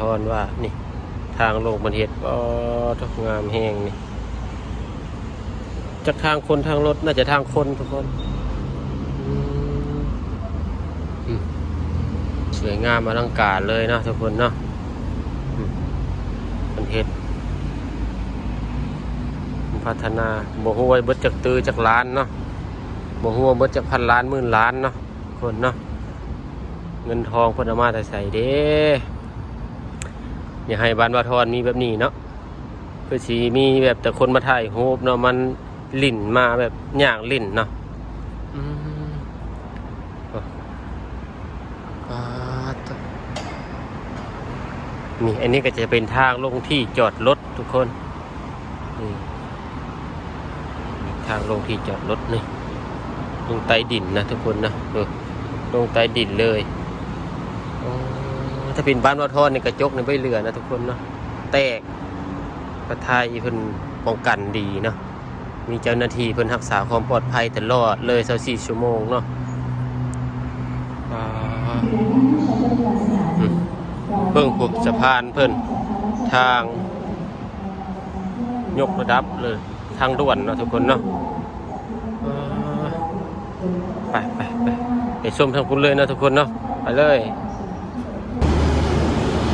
ທອນວ່ານີ້ ທາງລົງເພິ່ນເຮັດ ໂອ້ ງາມແຮງນີ້. ຈັກທາງຄົນທາງລົດ ໜ້າຈະທາງຄົນທຸກຄົນ. ອືມ ອືມ ສວຍງາມອະລັງການເລີຍເນາະທຸກຄົນເນາະ. ອືມ ເພິ່ນເຮັດ ເພິ່ນພັດທະນາ ບໍ່ຮູ້ວ່າເບິດຈັກຕື້ຈັກລ້ານເນາະ ບໍ່ຮູ້ວ່າເບິດຈັກພັນລ້ານໝື່ນລ້ານເນາະ ຄົນເນາະ. ເງິນທອງເພິ່ນເອົາມາແຕ່ໃສເດ້ ຢາກໃຫ້ບ້ານບ່າວທອນມີແບບນີ້ເນາະ. ຄືຊິມີແບບແຕ່ຄົນມາຖ່າຍຮູບເນາະ ມັນຫຼິ້ນມາແບບຍ່າງຫຼິ້ນເນາະ. ອືມ ປາດໂທ້ ນີ້ ອັນນີ້ກໍຈະເປັນທາງລົງທີ່ຈອດລົດທຸກຄົນ. ນີ້ ທາງລົງທີ່ຈອດລົດນີ້ ລົງໃຕ້ດິນນະທຸກຄົນນະ ເອີ ລົງໃຕ້ດິນເລີຍ. ໂອ້ ຖ້າເປັນບ້ານບ່າວທອນນີ້ ກະຈົກນີ້ບໍ່ເຫຼືອນະທຸກຄົນເນາະ ແຕກ. ກະໄທເພິ່ນປ້ອງກັນດີເນາະ ມີເຈົ້າໜ້າທີ່ເພິ່ນຮັກສາຄວາມປອດໄພຕະຫຼອດເລີຍ ຊາວສີ່ຊົ່ວໂມງເນາະ. ອ່າ ອືມ ເບິ່ງພວກສະພານເພິ່ນ ທາງ ຍົກລະດັບເລີຍ ທາງດ່ວນເນາະທຸກຄົນເນາະ. ເອີ ໄປ ໄປ ໄປ ໄປຊົມທາງພຸ້ນເລີຍເນາະທຸກຄົນເນາະ ໄປເລີຍ.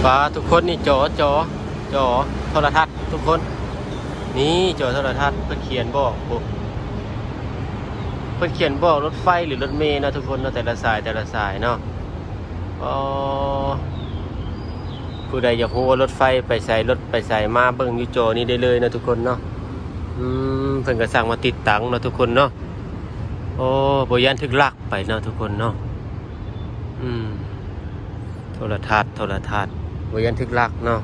ປາດ ທຸກຄົນ ນີ້ຈໍ ຈໍ ຈໍໂທລະທັດທຸກຄົນ ນີ້ຈໍໂທລະທັດ ເພິ່ນຂຽນບອກ ໂອ້ ເພິ່ນຂຽນບອກລົດໄຟ ຫຼື ລົດເມເນາະທຸກຄົນເນາະ ແຕ່ລະສາຍ ແຕ່ລະສາຍເນາະ. ອໍ ຜູ້ໃດຢາກຮູ້ວ່າລົດໄຟໄປໃສ ລົດໄປໃສ ມາເບິ່ງຢູ່ຈໍນີ້ໄດ້ເລີຍເນາະທຸກຄົນເນາະ. ອືມ ເພິ່ນກໍສັ່ງມາຕິດຕັ້ງເນາະທຸກຄົນເນາະ. ໂອ້ ບໍ່ຢ້ານຖືກລັກໄປເນາະທຸກຄົນເນາະ. ອືມ ໂທລະທັດ ໂທລະທັດ ບໍ່ຢ້ານຖືກລັກເນາະ.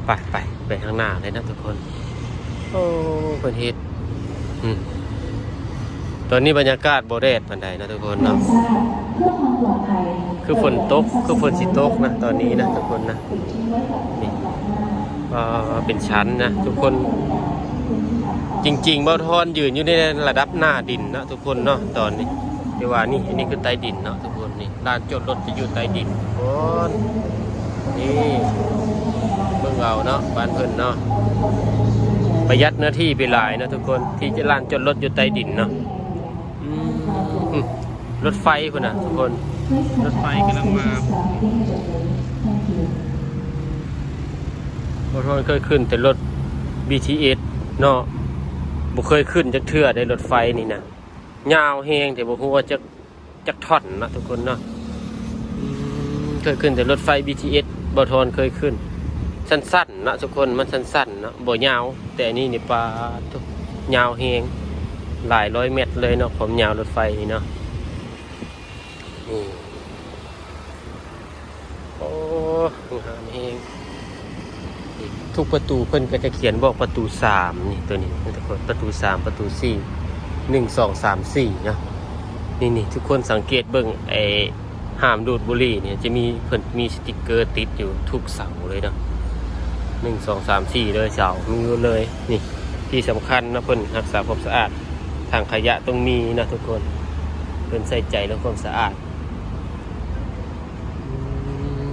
ໄປ ໄປ ໄປທາງໜ້າເລີຍເນາະທຸກຄົນ. ໂອ້ ເພິ່ນເຮັດ ອືມ ຕອນນີ້ບັນຍາກາດບໍ່ແດດປານໃດເນາະທຸກຄົນເນາະ ຄືຝົນຕົກ ຄືຝົນຊິຕົກນະ ຕອນນີ້ນະທຸກຄົນນະ. ນີ້ ອ່າ ເປັນຊັ້ນນະທຸກຄົນ ຈິງໆ ບ່າວທອນຢືນຢູ່ໃນລະດັບໜ້າດິນເນາະທຸກຄົນເນາະ ຕອນນີ້ ແຕ່ວ່ານີ້ ອັນນີ້ຄືໃຕ້ດິນເນາະທຸກຄົນ. ນີ້ ລານຈອດລົດຈະຢູ່ໃຕ້ດິນທຸກຄົນ. ນີ້ ເບິ່ງເອົາເນາະ ບ້ານເພິ່ນເນາະ ປະຢັດເນື້ອທີ່ໄປຫຼາຍເນາະທຸກຄົນ ທີ່ຈະ ລານຈອດລົດຢູ່ໃຕ້ດິນເນາະ. ອືມ ລົດໄຟພຸ້ນນະທຸກຄົນ ລົດໄຟກຳລັງມາ. ບໍ່ທອນເຄີຍຂຶ້ນແຕ່ລົດບີທີເອສເນາະ ບໍ່ເຄີຍຂຶ້ນຈັກເທື່ອໃດ໋ລົດໄຟນີ້ນະ. ຍາວແຮງ ແຕ່ບໍ່ຮູ້ວ່າຈັກ ຈັກທ່ອນເນາະທຸກຄົນເນາະ. ອືມ ເຄີຍຂຶ້ນແຕ່ລົດໄຟບີທີເອສ ບ່າວທອນເຄີຍຂຶ້ນ ສັ້ນໆ ເນາະທຸກຄົນ ມັນສັ້ນໆ ເນາະ ບໍ່ຍາວ. ແຕ່ອັນນີ້ນີ້ ປາດໂທ້ ຍາວແຮງ ຫຼາຍຮ້ອຍແມັດເລີຍເນາະ ຄວາມຍາວລົດໄຟນີ້ເນາະ. ນີ້ ໂອ້ ງາມແຮງ. ນີ້ ທຸກປະຕູເພິ່ນກໍຈະຂຽນບອກປະຕູສາມ ນີ້ ໂຕນີ້ນະທຸກຄົນ ປະຕູສາມ ປະຕູສີ່ ໜຶ່ງ ສອງ ສາມ ສີ່ ເນາະ. ນີ້ໆ ທຸກຄົນສັງເກດເບິ່ງ ໄອ້ ຫ້າມດູດບຸຫຼີ່ນີ້ ຈະມີ ເພິ່ນມີສະຕິກເກີຕິດຢູ່ທຸກເສົາເລີຍເນາະ ໜຶ່ງ ສອງ ສາມ ສີ່ ເລີຍ ເສົາມີໝົດເລີຍ. ນີ້ ທີ່ສຳຄັນເນາະ ເພິ່ນຮັກສາຄວາມສະອາດ ຖັງຂະຫຍະຕ້ອງມີເນາະທຸກຄົນ ເພິ່ນໃສ່ໃຈເລື່ອງຄວາມສະອາດ. ອືມ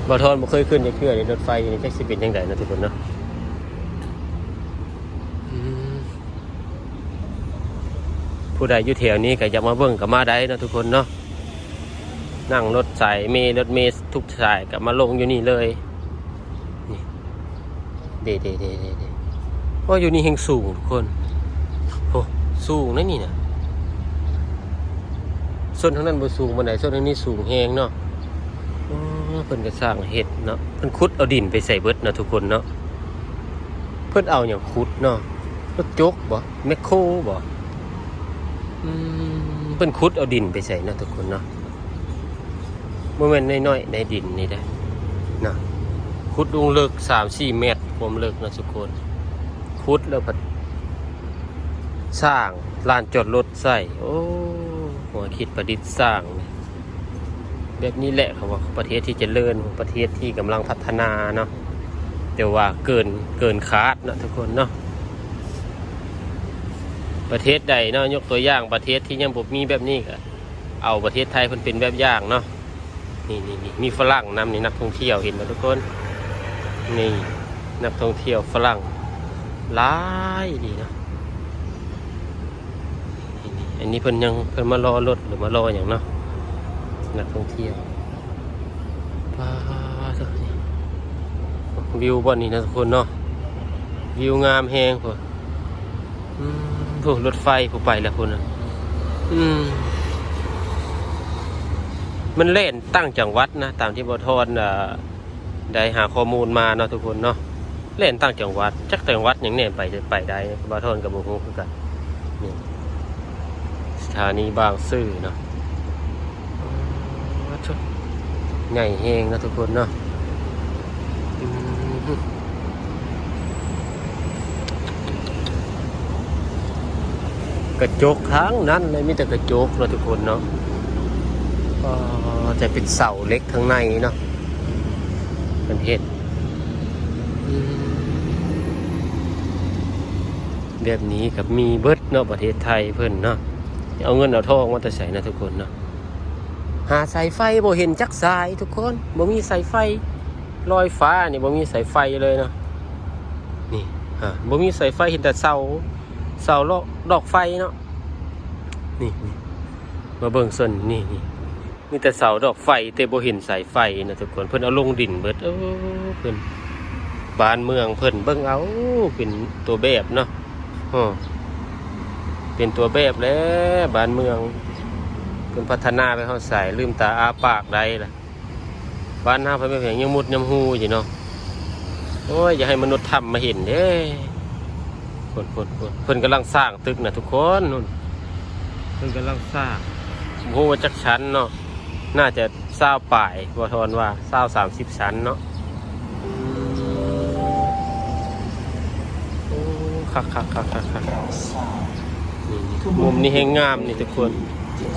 ບ່າວທອນບໍ່ເຄີຍຂຶ້ນຈັກເທື່ອເດ ລົດໄຟນີ້ ຈັກຊິເປັນຈັ່ງໃດເນາະທຸກຄົນເນາະ. ອືມ ຜູ້ໃດຢູ່ແຖວນີ້ກໍຢາກມາເບິ່ງກໍມາໄດ້ເນາະທຸກຄົນເນາະ. ນັ່ງລົດສາຍເມ ລົດເມທຸກສາຍກໍມາລົງຢູ່ນີ້ເລີຍ. ນີ້ ເດ້ໆໆໆໆ ໂອ້ ຢູ່ນີ້ແຮ່ງສູງທຸກຄົນ ໂອ້ ສູງໃດນີ້ນະ. ໂຊນທາງນັ້ນບໍ່ສູງປານໃດ ໂຊນທາງນີ້ສູງແຮງເນາະ. ໂອ້ ເພິ່ນກໍຊ່າງເຮັດເນາະ ເພິ່ນຂຸດເອົາດິນໄປໃສເບິດເນາະທຸກຄົນເນາະ. ເພິ່ນເອົາຫຍັງຂຸດເນາະ ລົດຈົກບໍ ແມັກໂຄບໍ? ອືມ ເພິ່ນຂຸດເອົາດິນໄປໃສເນາະທຸກຄົນເນາະ. ບໍ່ແມ່ນນ້ອຍໆ ໃນດິນນີ້ເດ້ເນາະ ຂຸດລົງເລິກສາມສີ່ແມັດ ຄວາມເລິກເນາະທຸກຄົນ. ຂຸດແລ້ວພັດສ້າງລານຈອດລົດໃສ່ ໂອ້ ຫົວຄິດປະດິດສ້າງ ແບບນີ້ແຫຼະ ເຂົາວ່າປະເທດທີ່ຈະເລີນ ປະເທດທີ່ກຳລັງພັດທະນາເນາະ ແຕ່ວ່າເກີນ ເກີນຄາດເນາະທຸກຄົນເນາະ. ປະເທດໃດເນາະ ຍົກຕົວຢ່າງປະເທດທີ່ຍັງບໍ່ມີແບບນີ້ກະ ເອົາປະເທດໄທເພິ່ນເປັນແບບຢ່າງເນາະ. ນີ້ໆໆ ມີຝຣັ່ງນຳນີ້ ນັກທ່ອງທ່ຽວ ເຫັນບໍ່ທຸກຄົນ? ນີ້ ນັກທ່ອງທ່ຽວຝຣັ່ງຫຼາຍອີ່ຫຼີເນາະ. ນີ້ໆ ອັນນີ້ເພິ່ນຍັງ ເພິ່ນມາລໍລົດ ຫຼືມາລໍຫຍັງເນາະ ນັກທ່ອງທ່ຽວ. ປາດໂທ້ ນີ້ ວິວບ່ອນນີ້ນະທຸກຄົນເນາະ ວິວງາມແຮງພຸ້ນ. ອືມ ໂອ້ ລົດໄຟຜູ້ໄປແລ້ວພຸ້ນນະ. ອືມ ມັນແລ່ນຕ່າງຈັງຫວັດນະ ຕາມທີ່ບ່າວທອນ ເອີ ໄດ້ຫາຂໍ້ມູນມາເນາະທຸກຄົນເນາະ. ແລ່ນຕ່າງຈັງຫວັດ ຈັກຈັງຫວັດຫຍັງແດ່ ໄປ ໄປໄດ້ ບ່າວທອນກໍບໍ່ຮູ້ຄືກັນ. ນີ້ ສະຖານີບາງຊື່ເນາະ. ໂອ້ ໃຫຍ່ແຮງເນາະທຸກຄົນເນາະ. ອືມ ກະຈົກທາງນັ້ນເລີຍ ມີແຕ່ກະຈົກເນາະທຸກຄົນເນາະ. ເອີ ຈະເປັນເສົາເຫຼັກທາງໃນເນາະ ເພິ່ນເຮັດ. ອືມ ແບບນີ້ກໍມີເບິດເນາະ ປະເທດໄທເພິ່ນເນາະ. ເອົາເງິນເອົາທອງມາແຕ່ໃສນະທຸກຄົນເນາະ? ຫາສາຍໄຟບໍ່ເຫັນຈັກສາຍທຸກຄົນ ບໍ່ມີສາຍໄຟລອຍຟ້ານີ້ ບໍ່ມີສາຍໄຟເລີຍເນາະ. ນີ້ ອາ ບໍ່ມີສາຍໄຟ ເຫັນແຕ່ເສົາ ເສົາດອກໄຟເນາະ. ນີ້ ນີ້ ມາເບິ່ງສ່ວນນີ້ ນີ້ ມີແຕ່ເສົາດອກໄຟ ແຕ່ບໍ່ເຫັນສາຍໄຟນະທຸກຄົນ ເພິ່ນເອົາລົງດິນເບິດ. ເອີ ເພິ່ນ ບ້ານເມືອງເພິ່ນ ເບິ່ງເອົາ ເປັນຕົວແບບເນາະ. ເອີ ເປັນຕົວແບບແລ້ວ ບ້ານເມືອງເພິ່ນພັດທະນາໄປຮອດໃສ ລືມຕາອ້າປາກໄດ້ລະ. ບ້ານເຮົາພັດແມ່ນຫຍັງ ຍັງມຸດຍຳຮູຢູ່ເນາະ. ໂອ້ຍ ຢ່າໃຫ້ມະນຸດຖ້ຳມາເຫັນເດ້. ພຸ້ນໆໆ ເພິ່ນກຳລັງສ້າງຕຶກນະທຸກຄົນ ພຸ້ນ ເພິ່ນກຳລັງສ້າງ ບໍ່ຮູ້ວ່າຈັກຊັ້ນເນາະ ໜ້າຈະຊາວປາຍ ບ່າວທອນວ່າຊາວ ສາມສິບຊັ້ນເນາະ. ອືມ ໂອ້ ຄັກໆໆໆໆ ນີ້ ມຸມນີ້ແຮງງາມນີ້ທຸກຄົນ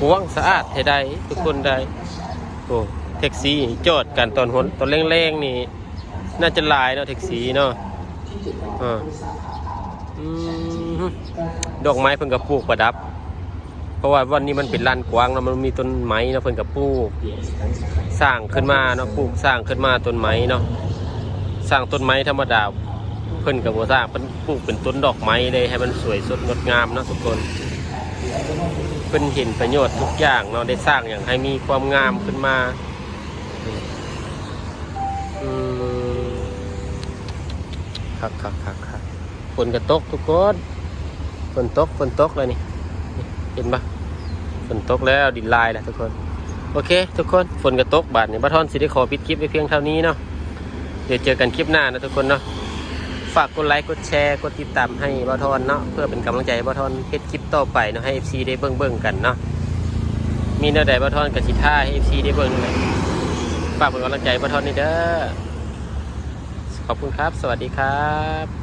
ກວ້າງສະອາດແທ້ໃດທຸກຄົນໃດ. ໂອ້ ແທັກຊີຈອດກັນຕອນຫົນ ຕອນແລງໆນີ້ ໜ້າຈະຫຼາຍເນາະ ແທັກຊີເນາະ. ເອີ ອືມ ດອກໄມ້ເພິ່ນກໍປູກປະດັບ ເພາະວ່າບ່ອນນີ້ມັນເປັນລານກວ້າງເນາະ ມັນມີຕົ້ນໄມ້ເນາະ ເພິ່ນກໍປູກສ້າງຂຶ້ນມາເນາະ ປູກສ້າງຂຶ້ນມາຕົ້ນໄມ້ເນາະ. ສ້າງຕົ້ນໄມ້ທຳມະດາເພິ່ນກໍບໍ່ສ້າງ ເພິ່ນປູກເປັນຕົ້ນດອກໄມ້ເລີຍ ໃຫ້ມັນສວຍສົດງົດງາມເນາະທຸກຄົນ. ເພິ່ນເຫັນປະໂຫຍດທຸກຢ່າງເນາະ ໄດ້ສ້າງຫຍັງໃຫ້ມີຄວາມງາມຂຶ້ນມາ. ອືມ ຄັກໆໆໆ ຝົນກໍຕົກທຸກຄົນ ຝົນຕົກ ຝົນຕົກແລ້ວນີ້ ເຫັນບໍ່? ຝົນຕົກແລ້ວ ດິນລາຍແລ້ວທຸກຄົນ. ໂອເຄທຸກຄົນ ຝົນກໍຕົກບາດນີ້ ບ່າວທອນຊິໄດ້ຂໍປິດຄລິບໄວ້ພຽງເທົ່ານີ້ເນາະ. ດຽວເຈີກັນຄລິບໜ້າເນາະທຸກຄົນເນາະ. ຝາກກົດໄລ ກົດແຊ ກົດຕິດຕາມໃຫ້ບ່າວທອນເນາະ ເພື່ອເປັນກຳລັງໃຈໃຫ້ບ່າວທອນເຮັດຄລິບຕໍ່ໄປເນາະ ໃຫ້ເອັຟຊີໄດ້ເບິ່ງໆກັນເນາະ. ມີແນວໃດບ່າວທອນກໍຊິຖ່າຍໃຫ້ເອັຟຊີໄດ້ເບິ່ງນັ້ນແຫຼະ. ຝາກເປັນກຳລັງໃຈໃຫ້ບ່າວທອນແດ່ເດີ. ຂອບຄຸນຄັບ ສະຫວັດດີຄັບ.